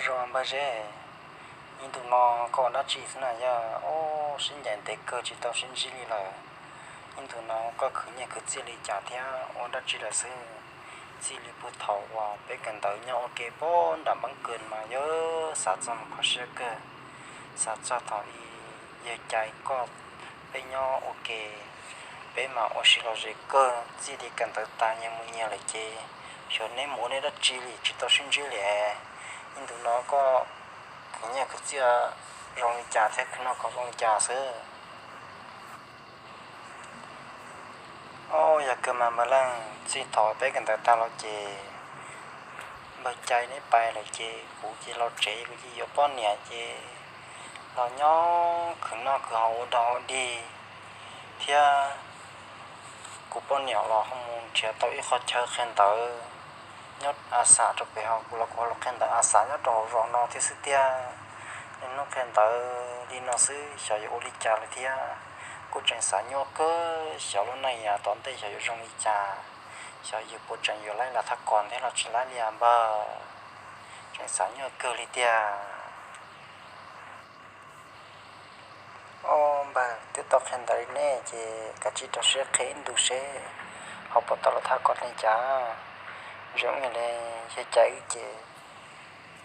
Zoo npawg Zeb, ib ntu no koj ua dab tsi xwb na yog? Ub, sib ncaim ntev kawg tsis tau sib ntsib li lawm. Ib ntu no koj khwv nyiaj khwv txiaj li cas thiab ua dab tsi lawm xwb? Txij li puag thaum uas peb kawm ntawv nyob ua ke puag nram npab kws mas yog xav txog mus kho siab kawg, xav txog thaum i yawg cais koj, peb nyob ua ke, peb mas ua si los zem kawg, txij li kawm ntawv tas nyias mus nyias lawm ces xyov neb mus ua neb dab tsi li tsis tau sib ntsib li. Ib ntu no koj khwv nyiaj khwv txiaj zoo li cas thiab khwv noj khwv haus zoo li cas xwb? Ub, yog kawg mas npawg Leej, txij thaum peb kawm ntawv tas los ces npawg cais neb pais lawm ces kuv ces los tsev, kuv ces yuav poj niam ces los nyob khwv noj khwv haus ua dog ua dig thiab. Kuv poj niam los ho mus nrhiav tau ib qho chaw qhia ntawv nyob a xam rau pem, ho kuv los kuv ho los qhia ntawv a xam nyob rau hauv zos no thiab xwb tiag. Niaj hnub qhia ntawv li no xwb xyov yuav ua li cas lawm thiab. Kuj tseem xav nyuaj kawg xyov lub neej yav tom ntej xyov yuav zoo li cas, xyov yus puas tseem yuav laib las thaj kos thiab los tsis laib li as npawg. Tseem xav nyuaj kawg li tiag. Ub npawg, twb tau qhia ntawv li nej ces kav tsij rau siab qhia ib ntus seb ho puas tau las thaj kos li cas. Zoo li yawg cais wb ces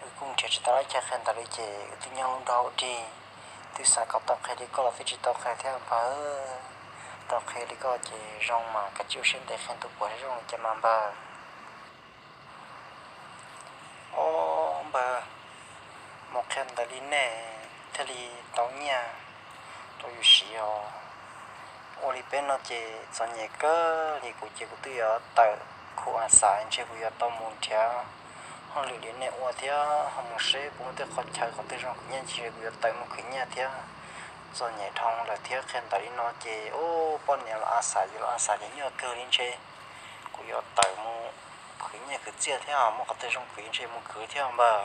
wb kuj nrhiav tsis tau lub chaw qhia ntawv li ces wb twb nyob ua dog ua dig, twb xav kom tau qhia li koj los twb tsis tau qhia thiab npawg. Tau qhia li koj ces zoo mas kav tsij ua siab ntev qhia ntu puas seb zoo li cas mas npawg. Ub npawg, mus qhia ntawv li nej thiaj li tau nyiaj rau yus siv os. Ua li peb no ces txom nyem kawg li, kuv ces kuv twb yuav tawm khu a xam ntshe kuv yuav tau mus nrhiav hauj lwm li nej ua thiab ho mus seb puas muaj tej qhov chaw qhov twg zoo khwv nyiaj ntshe kuv yuav tawm mus khwv nyiaj thiab. Txom nyem dhau lawm thiab qhia ntawv li no ces ub poj niam los a xam yus los a xam ces nyuaj kawg li ntshe kuv yuav tawm mus khwv nyiaj khwv txiaj thiab, muaj qhov twg zoo khwv ntshe mus khwv thiab npawg.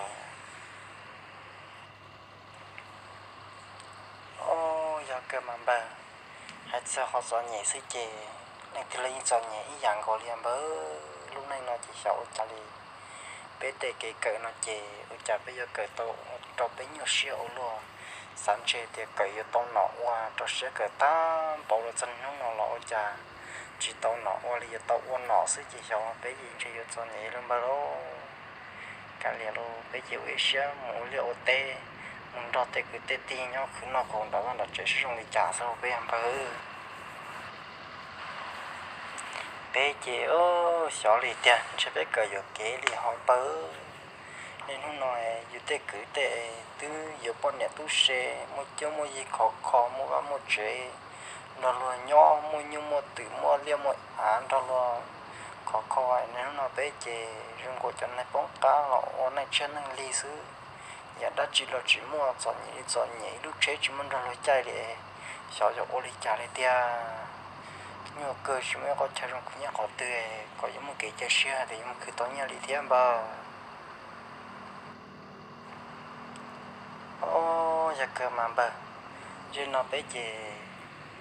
Ub, yog kawg mas npawg, hais txog qhov txom nyem xwb ces leej twg los yeej txom nyem ib yam nkaus li npawg. Lub neej no ces xyov ua cas li. Peb tej kev kawm no ces ua cas peb yuav kawm tau rau peb nyuaj siab ua luaj. Xav ntshe tias kawm yuav tau nom ua rau siab kawm tag npaum los txog hnub no los ua cas tsis tau nom ua li, yuav tau ua nom xwb ces xyov peb ces ntshe yuav txom nyem li npawg lauj. Kav liam lauj, peb ces ua ib siab mus ua liaj ua teb, mus nrog tej kwv tej tij nyob khwv noj khwv haus nram vaj nram tsev seb zoo li cas xwb peb npawg. Peb ces xyov li tiag ntshe peb kawm yuam kev li hos npawg. Niaj hnub no yus tej kwv tej twb yuav poj niam tub se, muaj cuab muaj yig khov kho, muaj vaj muaj tsev nrog luag nyob, muaj nyuj muaj twm muaj liaj muaj av nrog luag khov kho. Niaj hnub no peb ces zoo nkaus cov neeg poob qab los ua neej tshiab neej lig xwb. Yam dab tsi los tsis muaj, txom nyem li txom nyem, ib lub tsheb tsis muaj nrog luag caij li. Xyov yog ua li cas li tiag. Nyuaj kawg tsis muaj ib qhov chaw zoo khwv nyiaj qhov twg kom yuav muaj kev cia siab hais tias yuav mus khwv tau nyiaj li thiab npawg. Ub, yog kawg mas npawg, zej no peb ces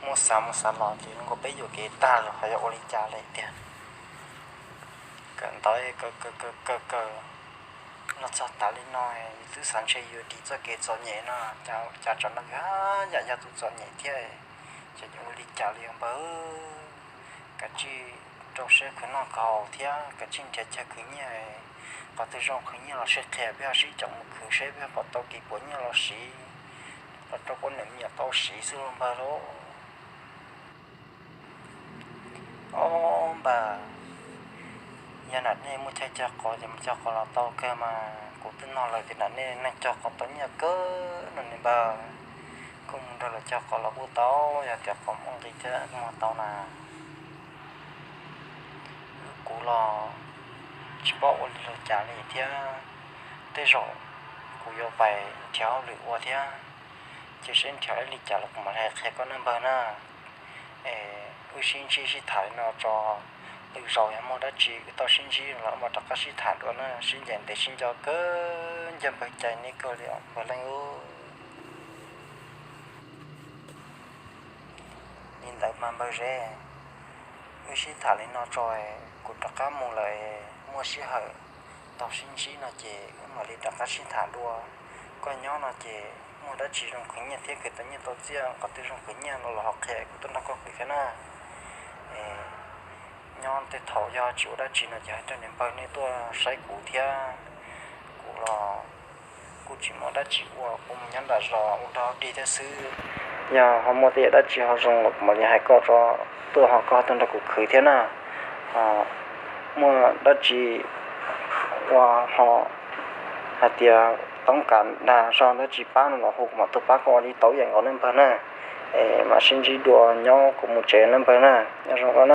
muaj xav mus xav los ces zoo nkaus peb yuam kev tag los ho yuav ua li cas li tiag. Kawm ntawv kawm kawm kawm kawm kawm los txog tav li no, yus twb xav ntshe yuav dim txoj kev txom nyem no, cas tsam no yus haj yam yog tus txom nyem thiab. Ces yuav ua li cas li os npawg? Kav tsij rau siab khwv noj khwv haus thiab kav tsij nrhiav chaw khwv nyiaj. Qhov twg zoo khwv nyiaj los sib qhia, peb ho sib caum mus khwv seb peb ho pom tau kev puas nyiaj los siv, los rau poj niam me nyuam tau siv xwb los npawg lauj. Ob npawg, yog nam nej muaj chaw cog qos ces mus cog qos los tau kawg mas. Kuv twb nug lawm tias nam nej neeg cog qos tau nyiaj kawg no ne npawg. Koj mus nrog lawv cog qos los kuj tau, yog tias qos muaj nqi thiab muag tau na. Kuv los tsis paub ua li los cas li thiab, tej zaum kuv yuav pais nrhiav hauj lwm ua thiab. Ces seb nrhiav ib li cas los kuv mam li qhia koj nawb npawg na. Es wb sib ntsib sib tham li no tso, lwm zaus yog muaj dab tsi wb tau sib ntsib los mam rov qab sib tham dua na. Sib ncaim ntev sib nco kawg, ncaj npawg cais nej kawg li os npawg Leej. Li ntawd mas npawg Zeb, wb sib tham li no tso, kuv rov qab mus lawm, muaj sij hawm tau sib ntsib no ces wb mam li rov qab sib tham dua. Koj nyob no ces muaj dab tsi zoo khwv nyiaj thiab khwv tau nyiaj tau txiaj, qhov twg zoo khwv nyiaj no los ho qhia kuv tuaj nrog koj khwv thiab na. Nyob tej thaum yog tsis ua dab tsi no ces hais rau niam npawg nej tuaj saib kuv thiab. Kuv los kuj tsis muaj dab tsi ua, kuv mus nyob nram zos ua dog dig thiab xwb. Yog ho muaj tej yam dab tsi ho zoo los kuv mam li hais koj tso, tuaj ho koj tuaj nrog kuv khwv thiab na. Ho muaj dab tsi ua ho hais tias toob kas dag zog dab tsi pab no los hu kuv mam tuaj pab koj ua li tau ib yam nkaus nawb npawg na. Es mam sib ntsib dua, nyob kuv mus tsev nawb npawg na, nyob zoo koj na.